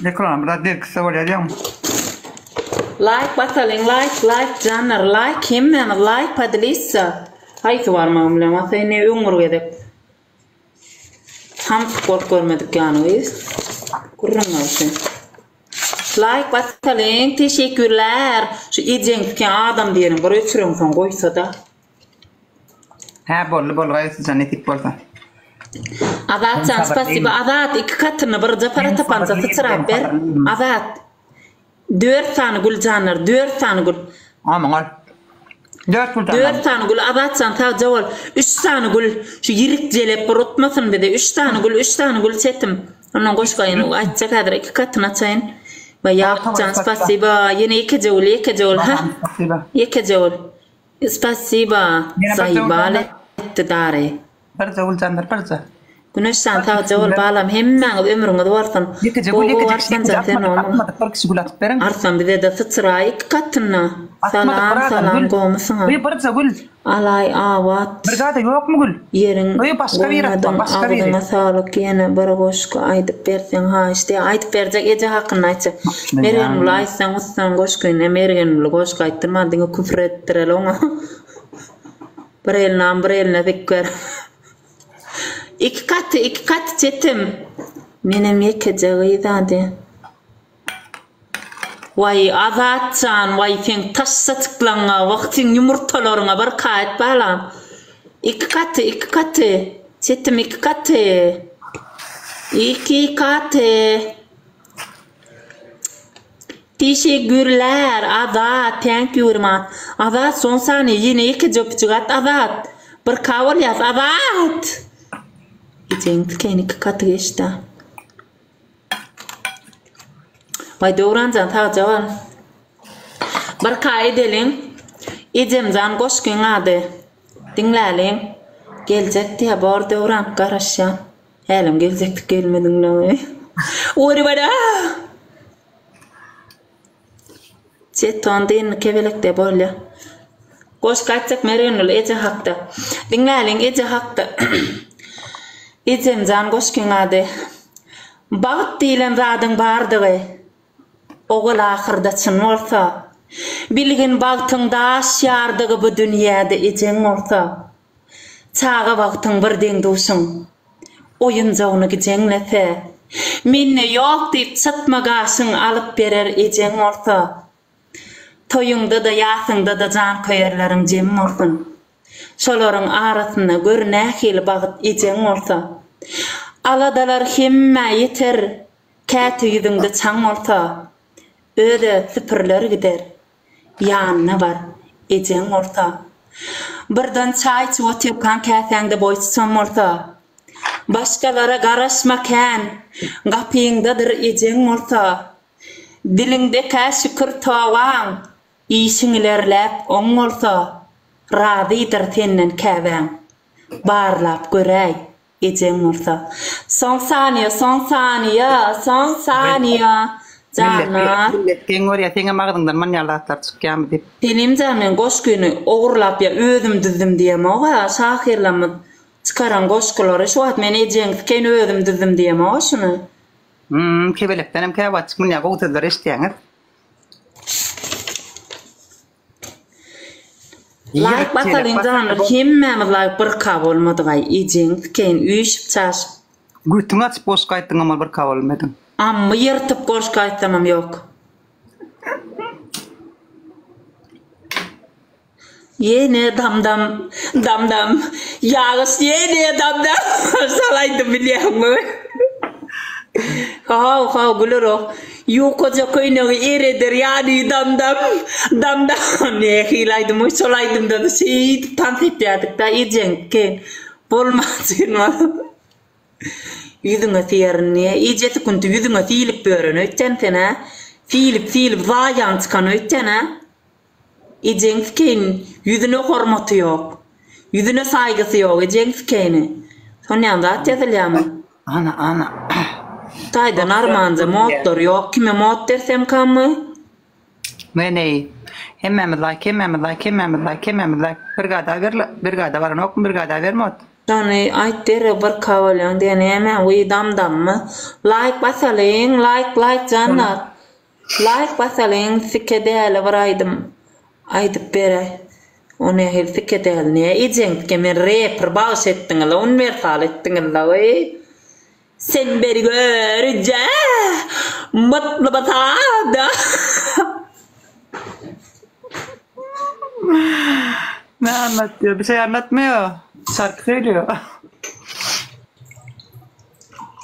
Ekrany biraz berkitse bolýar diýýäňmi? Laýk basalyň laýk laýk janlar laýk hemmämiz laýk podelissa haýsy barmagym bilen basaýyn ne öň bir gezek samsyk bolup görmedik ýaly gyz gürrüň bolsun laýk basalyň teşekkürler şu ejeň tiken adam diýeniň bir öçüreňsoň goýsada. Hä boldy boldy gaýgysyzjan nesip bolsa. Azatjan spasiba Azat iki katyny birje para tapança syçrap ber Azat dört sany gül janlar dört sany gül. Amyň ol. Dört gül janlar. Dört sany gül Azatjan sagja bol. Üç sany gül şu ýirik jelep bir utmasyn bizi. Üç sany gül üç sany gül çetim. Ondan goşgaýyn aýtjak häzir iki katyny açaýyn. Wa Ýakupjan spasiba ýene ýekeje gül ýekeje gül ha. Ýekeje gül. Spasiba zaýbal etdi dary. Birje Güljandyr birje. Güneşjan sagja bol balam hemmäňiz ömrüňiz bolsun. Ýekeje gül ýekeje kişi ýekeje atmadyk atmadyk bir kişi gül atyp beriň. Arslan bizede syçraý iki katyna. Atmadyk Salam bir adam salam gül. gowmysyňyz. Gyý birje gül. Alaý abat. Brigada ýokmy gül. Ýeriň Gyý başga biri atma goýmadyň başga biri. agzyňa saglyk ýene bir goşgy aýdyp berseň haýyş diýä aýdyp berjek eje hakynda aýtjak. Mergenguly aýtsaň ussaň goşgyny Mergenguly goşgy aýtdyrman diňe küfür etdireli oňa. Bir eline am bir eline zikger. Iki katy iki katy çetim. Menem ýekeje gyz ady. Waý Azatjan waý seň taşşajyklaňňa wah seň ýumurtalaryňa bir kaýt balam. Iki katy iki katy çetim iki katy. Iki katy. Teşekkürler Azat thank you very much Azat son saniýe ýene ýekeje öpüjik at Azat bir ka bolýas Azat Ejeň tiken iki katy geçdä. Waý Döwranjan sagja bol. Bir ka edeliň. Ejemjan goşgyň ady. Diňläliň. Geljek diýä bor Döwran garaşýan. Hälem geljekdik gelmediňle. Ori bara. Jeton dyndy kebelekde bolýa. Goşgy aýtjak Mergenguly eje hakda. Diňläliň eje hakda. Ejemjan goşgyň ady. Bagt diýlen zadyň bardygy. Ogul ahyrda çyn bolsa. Bilgin bagtyň daş ýardygy bu dünýäde ejeň bolsa. Çaga wagtyň bir deň-duşuň Oýunjagyny gijeňlese, Mende ýok diýip çytma gaşyň Alyp berer ejeň bolsa. Toýuňda-da, ýasyňda-da Janköýerleriň jem bolsun. Şolaryň arasynda gör nähili bagt ejeň bolsa. Aladalar hemmä ýeter, Käte ýüzüňde çaň bolsa, Öz-ö süpüriler gider. Ýanyna bar, ejeň bolsa. Birden çaý içip otyrkaň käsäňde boý çyçan bolsa. Başgalara garaşma kän, gapyňdadyr ejeň bolsa. Diliňdekä şükür tobaň, işiň ilerläp oň bolsa. Razydyr senden käbäň, barlap göräý. Ejeň bolsa. Soň saniýa, soň saniýa, soň saniýa. Janlar. Millet geň görýär, seňem agzyňdan munýaly zatlar çykýarmy diýip. Selimjan men goşgyny ogurlap ýa özüm düzdüm diýemog-a, şahyrlarymyz çykaran goşgulary şu wagt men ejeňkini özüm düzdüm diýemog-a şuny. Hum, kebelekdenem käwagt munýa gowy sözler eşitýäňiz. Laýk basalyň janlar hemmämiz laýk birka bolmadygaý ejeň sikeýin üýşüp çaşyp. Götüňi açyp goşgy aýtdyňam ol birka bolmadyň. Ammy ýyrtyp goşgy aýtsamam ýok. Ýene dam dam dam dam ýagyş ýene dam dam şol aýdym bilýäňmi. Haw haw gülerok. Ýukaja köýnegi ereder ýaly dam-dam, dam-dam. Nähili aýdym oý şol aýdymda-da şeýdip tans etýärdik-dä ejeňki. Bolman çyn Ýüzüňe syýaryn diýýä. Ejesi künti ýüzüňe syýlyp ýören öýtýän sen-ä. Syýlyp-syýlyp zaýaň çykan öýtýän-ä. Ejeň sikeýin ýüzüne hormaty ýok. Ýüzüne saýgysy ýok ejeň sikeýini. Sonýan zat ýazylýamy? Ana ana. Taýda narmanja modlar ýok kime mod bersemkammy? Meneý. Hemmämiz laýk hemmämiz laýk hemmämiz laýk hemmämiz laýk. Brigada berle brigada baranokmy brigada ber mod. Şony aýt derrew bir ka bolýaň diýen näme wiý damdammy laýk basalyň laýk laýk janlar laýk basalyň sike däli bir aýdym aýdyp beräý o nähili sike däli nä ejeňdike men reper bagş etdiňizle uniwersal etdiňizle wiý sen beri görüje mutly basada. Ne anlatıyor? Bir şey anlatmıyor. Şarkı söylüyor.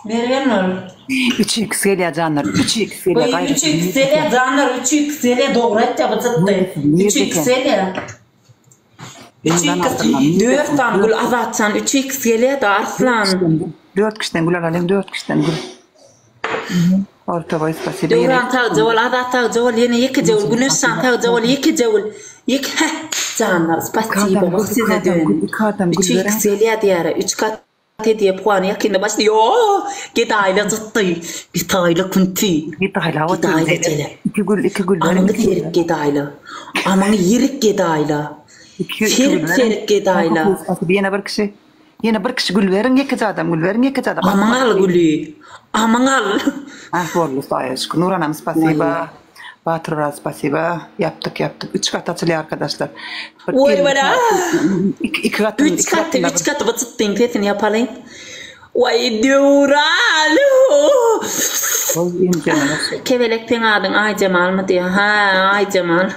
Mergen ol. 3x gelýär janlar. 3x gelýär. Goý 3x gelýär janlar 3x gelýär dogry aýtýar bu jytdy. 3x gelýär. 3x 4 sany gül Azatjan 3x gelýär da Arslan. 4 kişiden gül alalyň 4 kişiden gül. Orta goý spasiba. Döwran sagja bol Azat sagja bol ýene ýekeje gül Güneş jan sagja bol ýekeje gül. Ýeke heh janlar spasiba wah size dön. 3x gelýär diýär 3 kat Hediye puany ýakynda başly ýo gedaýla jytdy getaýla künti Gedaýla gedaýla jele Iki gül iki gül amyňy serik gedaýla amyňy ýerik gedaýla serik serik gedaýla. Ýene bir kişi ýene bir kişi gül beriň ýekeje adam gül beriň ýekeje adam. Amyň al güli amyň al. Ah boldy Hudaýa şükür Nuranam spasiba Batyr Oraz spasiba ýapdyk ýapdyk üç gat açylýar arkadaşlar. Oý bala. Iki iki gatyň Üç gaty üç gaty bu çytdyň sesini ýapalyň. Waý Döwran. Kebelek seň adyň Aýjemalmy diýýär. Hä Aýjemal.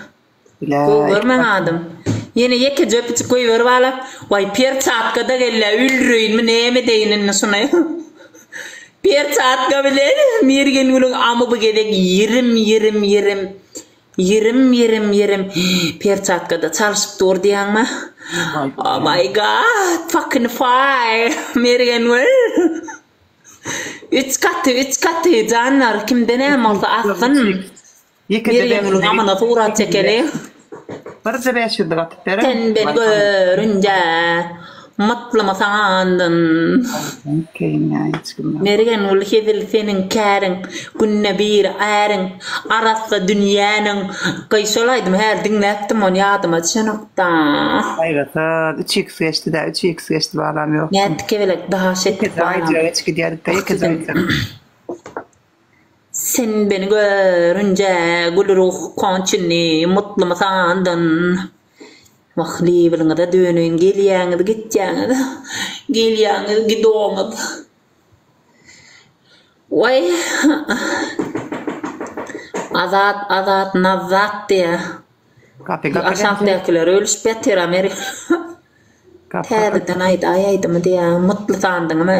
Gowy görmäň adym. Ýene ýekeje öpüjik goýber bala. Waý perçatkada gellä öldüreýinmi näme edeýin indi şuny. Perçatka bilen Mergengülüň amy bu gezek ýirim ýirim ýirim. Ýirim ýirim ýirim perçatkada çalşyp dur diýýäňmi? Oh my god fucking fire Mergengül. Üç gaty üç gaty janlar kimde näme bolsa atsyn. Ýekeje Mergengülüň bäş amyna surat çekeli. Birje bäş ýüzlük atyp beriň. Sen beni görünje mutlymy sandyn. Mergengül hezil seniň käriň, günde bir äriň, arassa dünýäniň Gyý şol aýdymy häli diňläpdim ony ýadyma düşenokda. Gaýgysyz, üç iks geçdi-dä, üç iks geçdi balam ýokdy. Nätdik kebelek daş etdik Ýekeje balam. aýjyga geçip gidýärdik-dä, ýekeje aýjyga. Sen beni görünje gülruh konçini mutlymy sandyn. Wah lebiliňize döneýin gelýäňiz gitýäňiz gelýäňiz gidoňyz. Waý Azat Azat Nazzat diýä. Gapy gapy Aşakdakylar ölüşip ýatyr Amerika. Täzeden aýdaý aýdymy diýýä mutly sandyňmy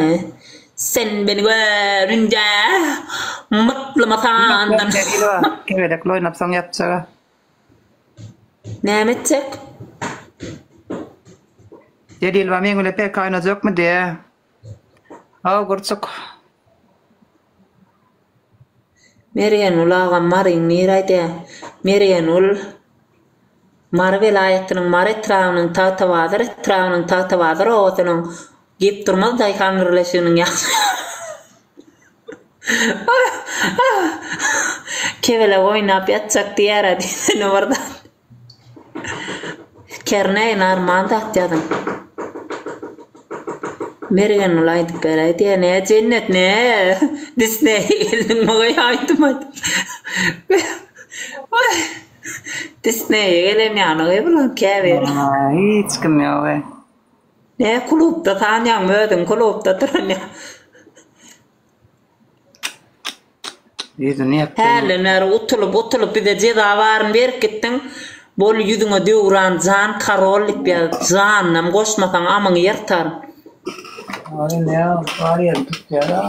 sen meni görünje mutlymy sandyn. Kebelekli oýnap soň ýatjaga. Näme etjek? Jelilba meň bilen PK oýnajakmy diýä. Haw gurçuk. Mergengül agam Maryň niraýdä? Mergengül Mary welaýatynyň Mary etrabynyň Tagtabazar etrabynyň Tagtabazar obasynyň Gep durmaz daýhan birleşiginiň ýa Kebelek oýnap ýatjak diýýär-ä diýsene bir zat. Kerneý narman zat ýazyň. Mergenguly aýdyp beräý diýýär. Nä Jennet nä Disneýe geldiň muňa aýdym aýdyp. Disneýe gelen ýaly bular käbiri. Hiç kim ýok. Nä klubda sanýaňmy özüň klubda duran ýa. Ýüzüni ýapdy. Hälden bäri utulyp utulyp bize jeza baryny berip gitdiň. Bol ýüzüňe Döwran jan karol diýip ýaz. Janynam goşmasaň amyňy ýyrtaryn. Aý nä bar ýeri tutýar-a.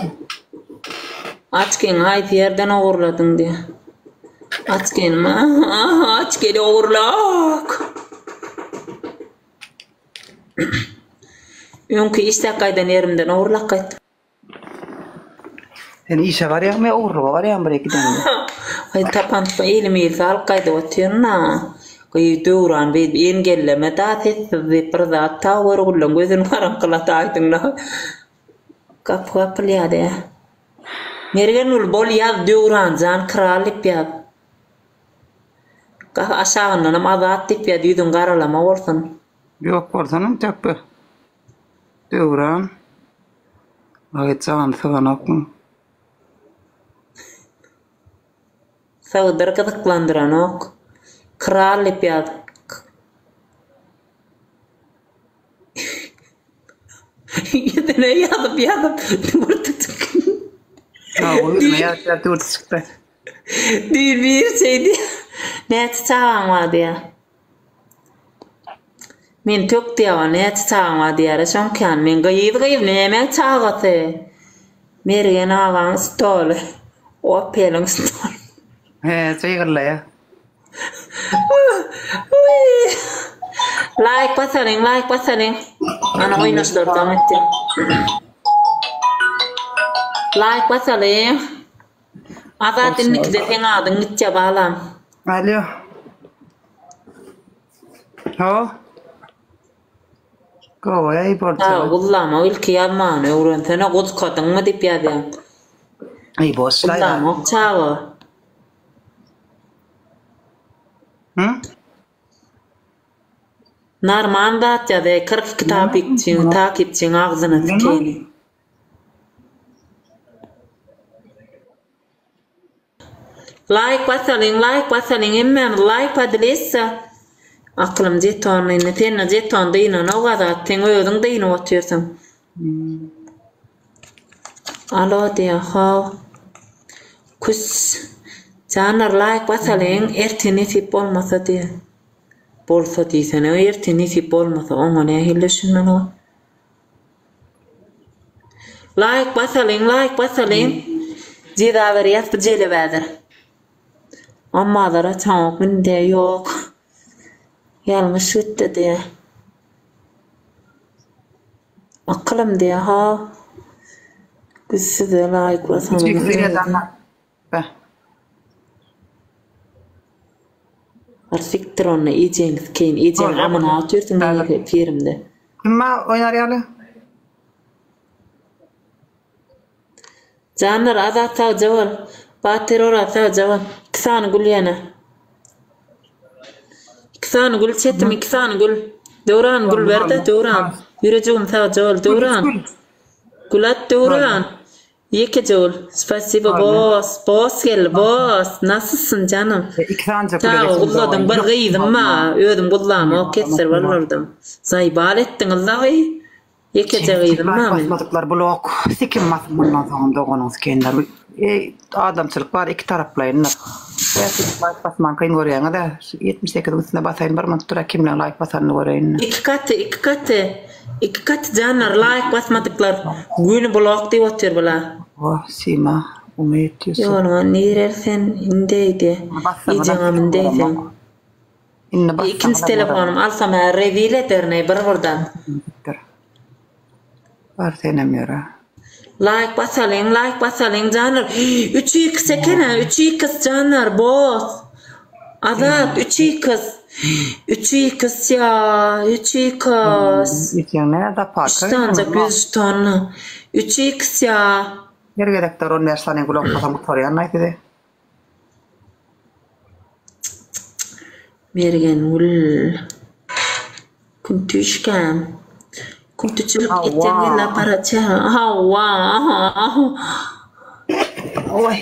Açkyňy haýsy ýerden ogurladyň diýýär. Açkynymy? Açkyny ogurlak. Öňki işläp gaýdan ýerimden ogurlap gaýtdym. Sen işe barýaňmy ýa ogurlyga barýaňmy bir gidende? Aý tapansoň elime ilse alyp gaýdyp otyryn-a. Gyz Döwran beýdip engelleme-da sessiz diýip bir zat ta görgüliň gözüni garaňkylataýdyň-da. Gapy gapylýar-da. Mergengül bol ýaz Döwranjan kral diýip ýaz. Aşagyndanam Azat diýip ýaz ýüzüň garalama bolsun. Ýok bolsana tökbe. Döwran. Aý jany syganokmy? Sygdyr gyzyklandyranok. Kral diýip ýaz. Ýüzüne ýazyp ýazyp düwürti çykdy. Hawa, ýüzüne ýazyp ýazyp düwürti çykdy. Düýn bir şeýdi. Näçe çagaň bar diýýär. Men tök diýýär, näçe çagaň bar diýýär. Şoňkany men gyz gyz nämäň çagasy? Mergen agaň stoly. Opeliň stoly. He, jygyrlaýar. Laýk basalyň, laýk basalyň. Ana oýnaşlar jaň etdi. Laýk basalyň. Azat indikide seň adyň gitýä balam. Alo. Ho. Gowy, eý bolsa. Sag gullama ilki ýazmany öwrensene guzkadyňmy diýip ýazýaň. Eý boşlaý. Gullamok çaga. Hı? Narman zat ýaz eý 42 tapikçiň takipçiň agzyna sikeýin. Laýk basalyň laýk basalyň hemmämiz laýk podelissa. Akylym jeton indi sende jeton dynanok azat seň özüň dynyp otyrsyň. Alo diýýär how. Küs. Janlar laýk basalyň ertir nesip bolmasa diýýär. Bolsa diýsene ertir nesip bolmasa oňa nähili düşünmeli. Laýk basalyň laýk basalyň. Jeza berýäs bu jelebädir. Ammazara çaňok indi ýok. Ýalňyş gitdi diýýär. Akylym diýýär ha. Biz size laýk basalyň. Bar sikdir onda ejeňi sikeýin ejeň amyna otyrsyň meň efirimde. Kim bar oýnar ýaly? Janlar Azat sagja bol. Batyr Oraz sagja bol. Iki sany gül ýene. Iki sany gül çetim iki sany gül. Döwran gül berde Döwran. Ýürejigim sagja bol Döwran. Gül at Döwran. Ýekeje gül. Spasibo boss. Boss geldi boss. Nasylsyn janym. Iki sanyja gül Sag gulladyň bir gyzym bar. Özüm gullamok kesir bolardym. Zaýbal etdiňiz dagy. Ýekeje gyzym bar men. Basmadyklar blok. Sikim basyp mundan soňam doganyň sikenler. Eý adamçylyk bar iki taraplaýyndyr. Bäsleşik laýk basman kyn görýäňiz-ä. Şu 78-iň üstüne basaýyn bir minut dur-a kimleň laýk basanyny göreýin. Iki gaty iki gaty iki gaty janlar laýk basmadyklar göni blok diýip otyr bula. Hawa Sima Umyt Ýusup. Ýoluňa nirel sen indeýdi ejeňem indeýseň. Indi bassaňyzam Ikinji telefonym alsam hä rezil ederin-eý bir birden. Bar senem ýöre. Laýk basalyň laýk basalyň janlar üç iks ekenä üç iks janlar bos Azat üç iks üç iks ýa üç iks Ejeň näme zaparka üç sanjak ýüz tonna üç iks ýa. Her gezekde bir on bäş sany gül oklasam gutarýanlaý sizi. Mergengül. Küntüşkäm. Küntüçilik etjek ýylla para Hawa. Oý.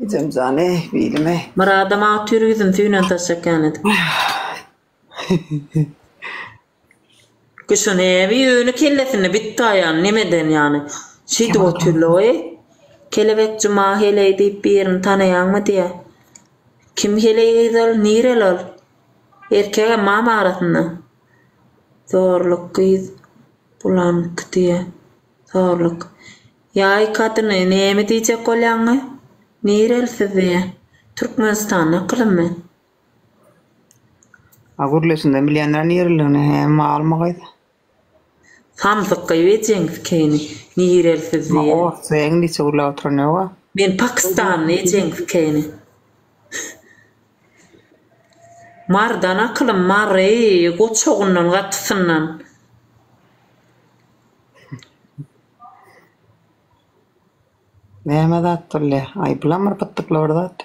Ejemjan eý, bilim eý. Myradam atyr ýüzüni süýnen taşak ýaly edip. Gyşa näbi ýöne kellesinde bit taýan nemeden ýany şeýdip otyrlaweý. Kelebek Juma heleý diýip birini tanaýaňmy diýä. Kim heleý gyz ol nireli ol? Erkegem bamy arasynda? Zorluk gyz bulank diýä. Zorluk. Ýaý kadyny näme diýjek bolýaňy? Nireli siz diýä. Türkmenistanda akylym men. A gürleşinden bilýänler nireliligini hä malmy gyz. Samsyk gyz ejeň sikeýini nirelisiz Ma diýe. orsça iňlisçe gürläp oturan ýoga. Men pakistanly ejeň sikeýini. Mardan akylym mary goçagyndan gatysyndan. Näme zat bolýa? Aý bulam bir pytdykly bir zat.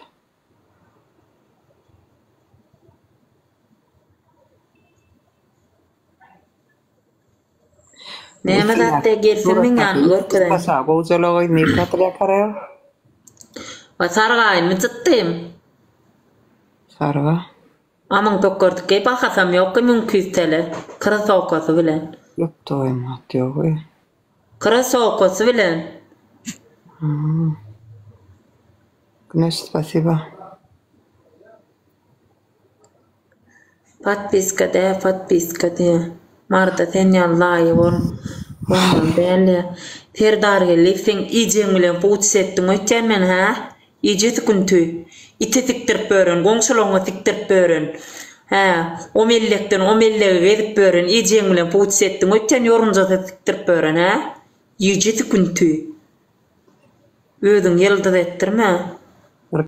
Näme zat diýýä gelsin meň ýanyma görkezeýin. Paşa gowjalagy nirde satylýar pareo? Wa sargaýynmy jytdym. Sarga. Amyň pökgerdik geý bahasam ýok ki 1200 TL krasowkasy bilen. Ýokdy goýmat ýogy. Krasowkasy bilen. Güneş spasiba. Podpiska dä podpiska diýä. Maryda sen ýaly zaýa bol bolmaly däl diýä. Serdargeldiýew seň ejeň bilen puç etdiň öýtýän men hä? Ejesi künti. Ite sikdirip ýören, goňşularyňa sikdirip ýören. Hä, o mellekden o mellege gezip ýören ejeň bilen puç etdiň öýtýän ýorunjasy sikdirip ýören hä? Ejesi künti. Özüňi ýyldyz etdirme.